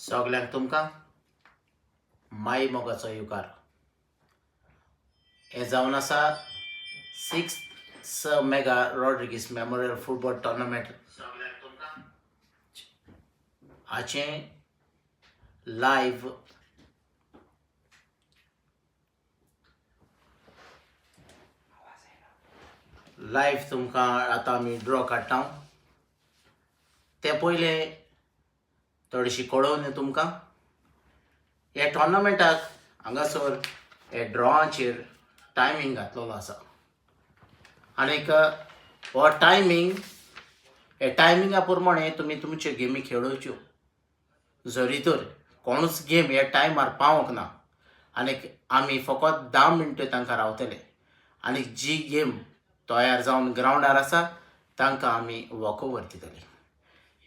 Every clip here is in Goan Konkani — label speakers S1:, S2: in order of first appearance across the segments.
S1: सगल्यांक तुमकां माई मोगाचो येवकार. हें जावन आसा 6th Sir Mega Rodrigues memorial football tournament हाचें लायव्ह लायव्ह तुमकां आतां आमी ड्रॉ काडटा. ते पयलें थोडीशी कळोवन तुमकां ह्या टोर्नामेंटाक हांगासर हे ड्रॉवाचेर टायमींग घातलेलो आसा आनीक हो टायमींग हे टायमिंगा प्रमाणे तुमी तुमच्यो गेमी खेळोवच्यो. जरी तर कोणूच गेम ह्या टायमार पावोंक ना आनीक आमी फकत 10 मिनटां तांकां रावतले आनी जी गेम तयार जावन ग्रावंडार आसा तांकां आमी वॉकओवर दितले.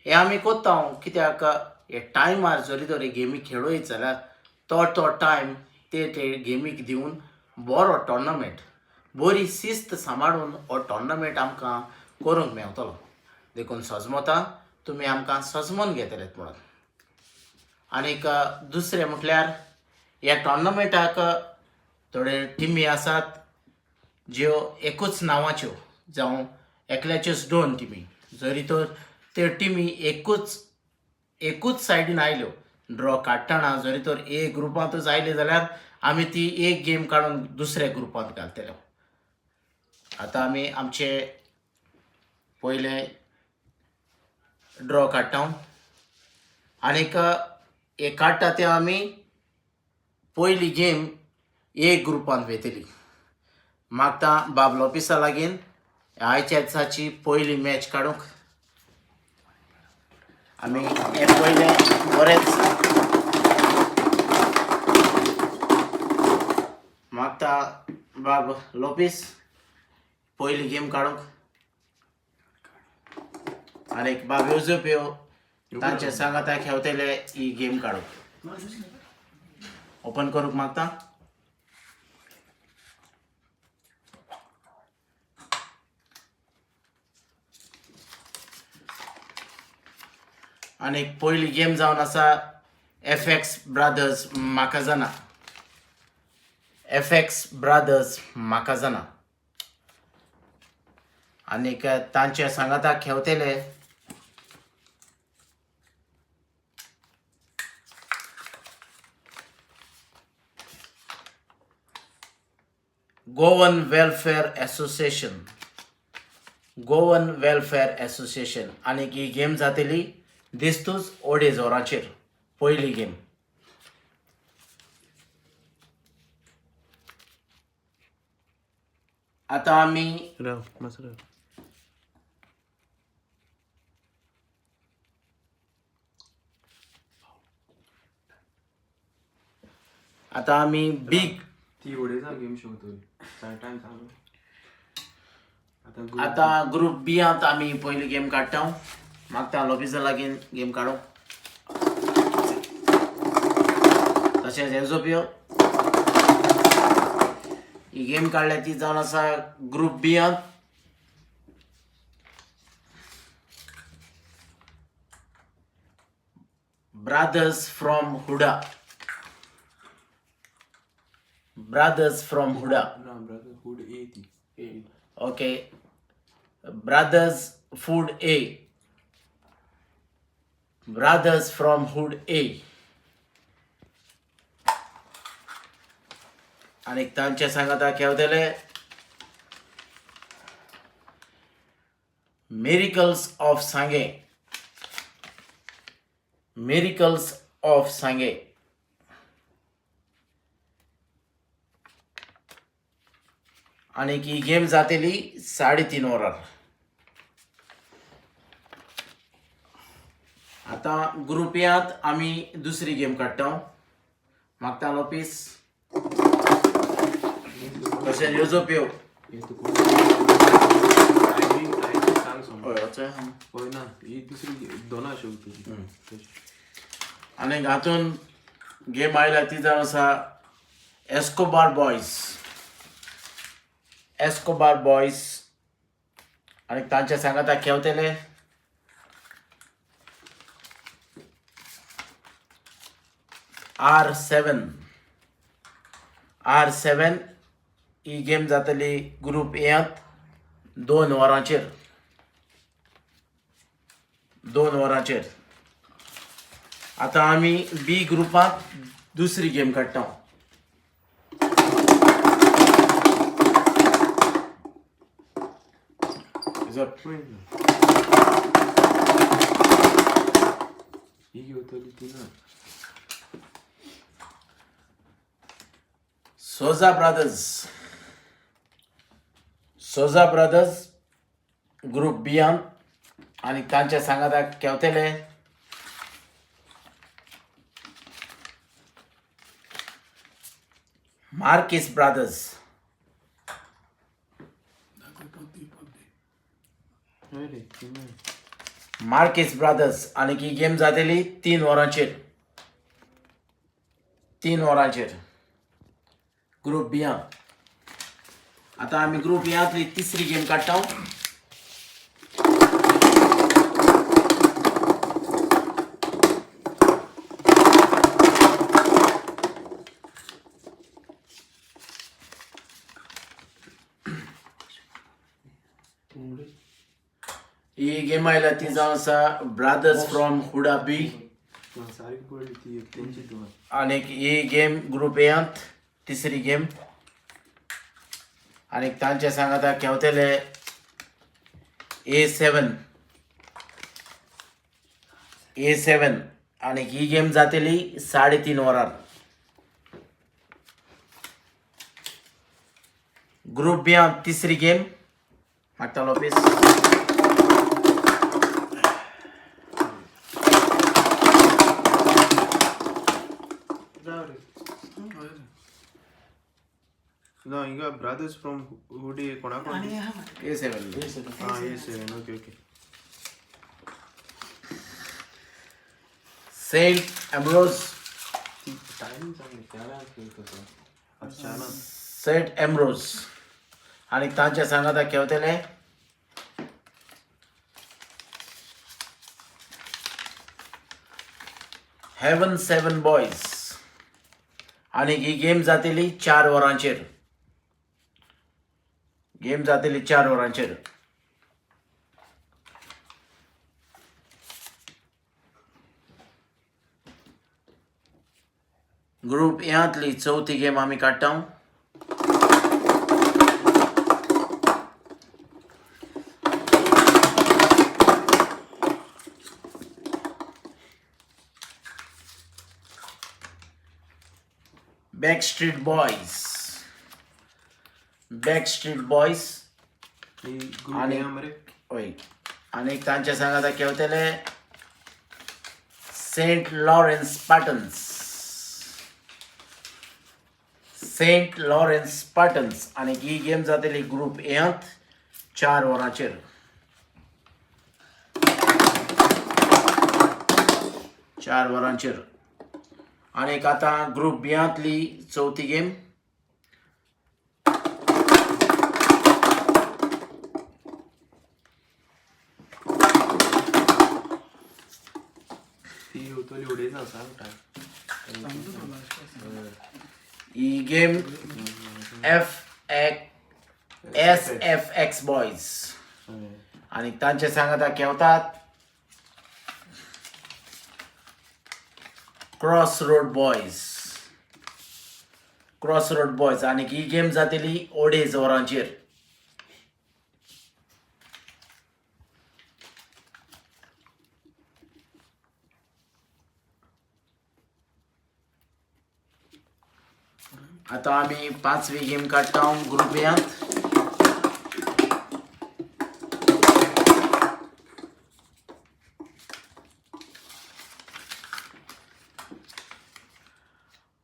S1: हें आमी कोत्ता कित्याक हे टायमार जरी तर गेमी खेळयत जाल्यार तो तो टायम ते ते गेमीक दिवन बरो टोर्नामेंट बरी शिस्त सांबाळून हो टोर्नामेंट आमकां करूंक मेवतलो. देखून सजमता तुमी आमकां सजमोन घेतलेत म्हणून. आनीक दुसरें म्हटल्यार ह्या टोर्नामेंटाक थोडे टिमी आसात ज्यो एकूच नांवाच्यो जावं एकल्याच्योच 2 टिमी, जरी तर त्यो टिमी एकूच सायडीन आयल्यो ड्रॉ काडटना, जरी तर एक ग्रुपांतूच आयले जाल्यार आमी ती एक गेम काडून दुसऱ्या ग्रुपांत घालतले. आतां आमी आमचे पयले ड्रॉ काडटा आनीक हे काडटा ते आमी पयली गेम एक ग्रुपांत वयतली. मागता बाब लोपिसा लागीं आयच्या दिसाची पयली मॅच काडूंक आमी हे पयलें बरेंच मागता बाब लोपीस पयली गेम काडूंक आनी बाब योजोप्यो तांचे सांगाता खेळतले ही गेम काडूंक. ओपन करूंक मागता. आनी पयली गेम जावन आसा FX brothers Macazana. FX brothers Macazana आनीक तांचे सांगाता खेळतले Goan welfare association. Goan welfare association आनीक ही गेम जातली दिस्तूच 2.5 वरांचेर पयली गेम. आतां आमी आतां आमी बीग
S2: ती उडयता गेम शो टायम चालू.
S1: आतां ग्रुप बियांत आमी पयली गेम काडटा. मागता लोपिसा लागीं गेम काडूंक. तशेंच एजोपियो ही गेम काडल्या ती जावन आसा group बियांत. Brothers from Huda. Brothers from Huda.
S2: ना brother hood A ती ए.
S1: Okay, brothers food A. Brothers from hood A आनी तांचे सांगाता खेळतले miracles of Sanguem. Miracles of Sanguem. आनी ही गेम जातली 3.5 वरार. आतां ग्रुपयांत आमी दुसरी गेम काडटा. मागता लोपीस तशेंच योजोप्यो.
S2: हय ना ही दुसरी दोना शो तुजी.
S1: आनी हातून गेम आयल्या ती जावन आसा एस्कोबार बॉयज. एस्कोबार बॉयज आनी तांच्या सांगाता खेळतले R7. R7 ही गेम जातली ग्रूप एंत 2 वरांचेर. 2 वरांचेर. आतां आमी बी ग्रुपांत दुसरी गेम काडटा.
S2: ही घेवतली तिना.
S1: Souza brothers. Souza brothers group बियान आनी तांच्या सांगाताक केवतले मार्कीस ब्रदर्स.
S2: हय रे, तिना.
S1: मार्कीस ब्रदर्स आनी ही गेम जातली 3 वरांचेर. 3 वरांचेर ग्रूप बियान. आतां आमी ग्रूप बियांतली तिसरी गेम काडटा. ही गेम आयल्या ती जावन आसा ब्रादर्स फ्रॉम हुडा बी.
S2: सारकी पडली ती एक तेंची तुका.
S1: आनीक ही गेम ग्रूप एंत तिसरी गेम. आनीक तांचे सांगाता खेवतले A7. A7 आनीक ही गेम जातली 3:30 वरार. ग्रूप बियांत तिसरी गेम. मागता लोपीस.
S2: राव रे. ना, हिंगा ब्रदर्स फ्रॉम हुडी कोणा कोण?
S1: A7.
S2: हा, A7. Okay okay.
S1: Saint Ambrose.
S2: ती टायमिंग सांगली चारांक खेळत तसो. चारांक.
S1: सेंट एम्ब्रोज आनी तांच्या सांगाता खेवतले हेवन 7 बॉयज. आनी ही गेम जातली 4 वरांचेर. गेम जातली 4 वरांचेर. ग्रूप यांतली चवथी गेम आमी काडटा. Back street boys. Back street boys.
S2: ही ग्रुप
S1: आणि
S2: ए मरे.
S1: हय, आनी तांच्या सांगाता खेवतले सेंट लॉरेन्स पाटन्स. सेंट लॉरेन्स पाटन्स आनी ही गेम जातली ग्रूप एंत 4 वरांचेर. 4 वरांचेर. आनीक आतां ग्रूप बियांतली चवथी गेम.
S2: ती घेवतली उडयता सांग टायम.
S1: ही game F SFX boys. आनी तांचे सांगाता खेवतात cross road boys. Cross road boys आनी ही गेम जातली 2.5 वरांचेर. आतां आमी पांचवी गेम काडटा ग्रुप यांत.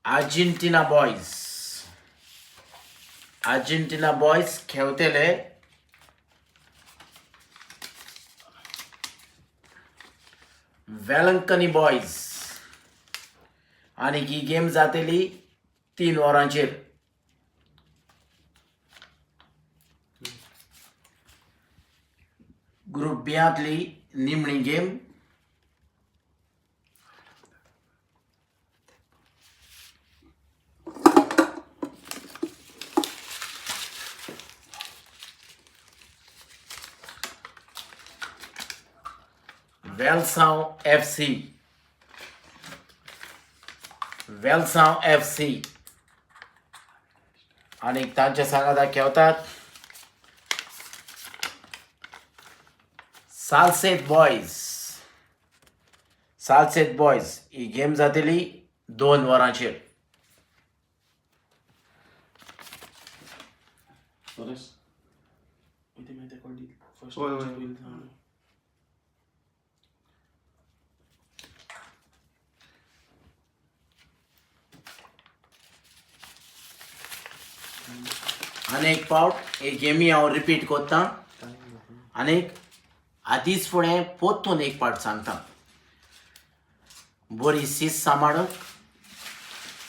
S1: Argentina boys. आर्जेंटिना बॉयज खेवतले वेलंकनी बॉयज. आनी ही गेम जातली 3 वरांचेर. ग्रुप बियांतली निमणी game. Velsao FC. Velsao FC आनी तांच्या सांगाता खेळतात सालसेत बॉयज. सालसेत बॉयज ही गेम जातली 2 वरांचेर.
S2: Torres. वयता मागीर तेका फर्स्ट.
S3: होय, होय.
S2: पयलीं सांग.
S1: आनी एक पावट ही गेमी हांव रिपीट कोत्ता आनी आदींच फुडें पोत्तून एक पावट सांगता. बरी सीस सांबाळूंक,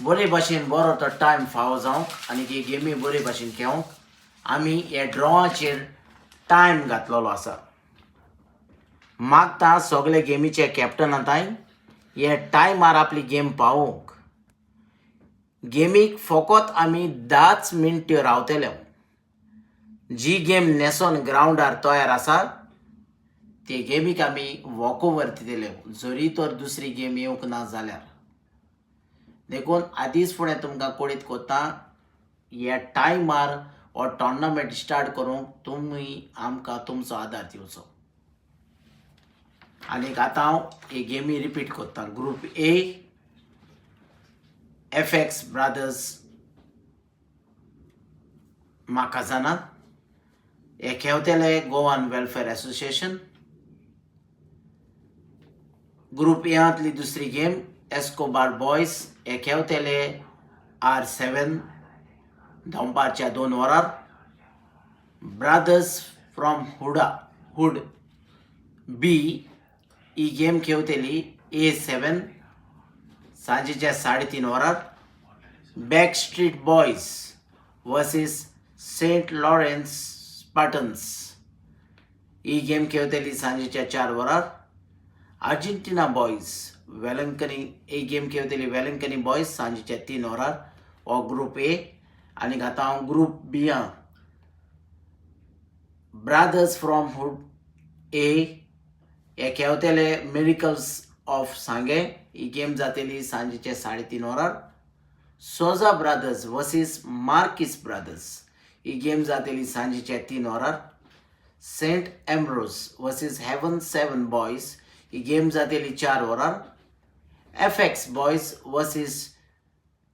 S1: बरे भाशेन बरो तो टायम फावो जावंक आनी ही गेमी बरे भाशेन खेळोंक आमी ह्या ड्रॉवाचेर टायम घातलेलो आसा. मागता सगळे गेमीचे कॅप्टन आताय हे टायमार आपली गेम पावोवंक. गेमीक फकत आमी 10 मिनट्यो रावतले. जी गेम न्हेसोन ग्रावंडार तयार आसा ते गेमीक आमी वॉक ओवर दितले, जरी तर दुसरी गेम येवंक ना जाल्यार. देखून आदींच फुडें तुमकां कळीत कोत्ता, ह्या टायमार हो टॉर्नामेंट स्टार्ट करूंक तुमी आमकां तुमचो आदार दिवचो. आनीक आतां हांव ही गेमी रिपीट कोत्ता. Group A, FX brothers म्हाका जाणा हे खेवतले गोवन वेलफेअर असोसिएशन. ग्रुप एंतली दुसरी गेम, एस्कोबार बॉयज हे खेवतले R7 दनपारच्या 2 वरार. ब्रदर्स फ्रॉम हुडा हुड बी ही गेम खेवतली A7 सांजेच्या 3:30 वरार. Back street boys versus Saint Lawrence Spartans ही गेम खेवतली सांजेच्या 4 वरार. आर्जेंटिना बॉयज वेलंकनी ही गेम खेवतली वेलंकनी बॉयज सांजेच्या 3 वरार. हो ग्रुप ए. आनी आतां हांव ग्रुप बी आं. ब्रादर्स फ्रॉम हुड ए हे खेवतले मिरिकल्स ऑफ सांगे, ही गेम जातली सांजेच्या 3:30 वरार. Souza brothers versus Marquis brothers ही गेम जातली सांजेच्या 3 वरार. Saint Ambrose versus heaven 7 boys ही गेम जातली 4 वरार. FX boys versus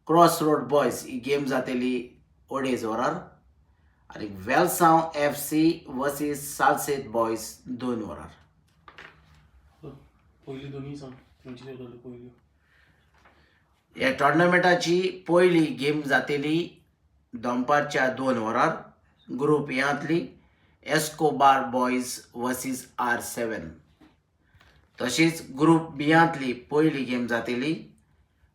S1: cross road boys ही गेम जातली 2:30 वरार. आनी वेलसांव FC versus Salcete boys 2 वरार.
S2: पयली दोनूय सांग, खंयची जातली पयली.
S1: ह्या टॉर्नामेंटाची पयली गेम जातली दनपारच्या 2 वरार, ग्रुप यांतली एस्कोबार बॉयज वर्सीस R7. तशीच ग्रुप बियांतली पयली गेम जातली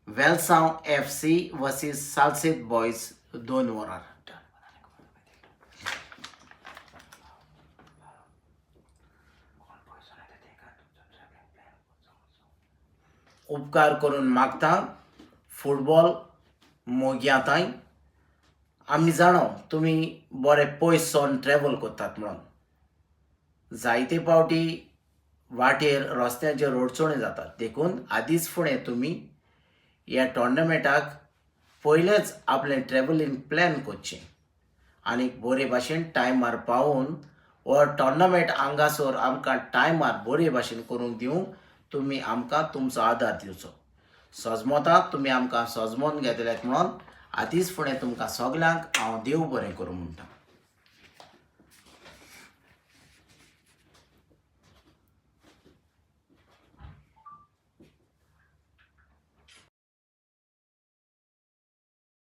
S1: वेलसांव FC versus Salcete boys 2 वरार. उपकार करून मागता फुटबॉल मोगयाताय, आमी जाणो तुमी बरे पयस सावन ट्रॅवल करतात म्हणून. जायते पावटी वाटेर रस्त्यांचेर अडचणी जातात, देखून आदींच फुडें तुमी ह्या टॉर्नामेंटाक पयलेंच आपलें ट्रॅवलिंग प्लॅन करचें आनी बरे भाशेन टायमार पावोवन हो टॉर्नामेंट हांगासर आमकां टायमार बरे भाशेन करूंक दिवंक तुमी आमकां तुमचो आदार दिवचो. सजमोता तुमी आमकां सजमोन घेतल्यात म्हणून आदींच फुडें तुमकां सगल्यांक हांव देव बरें करूं म्हणटा.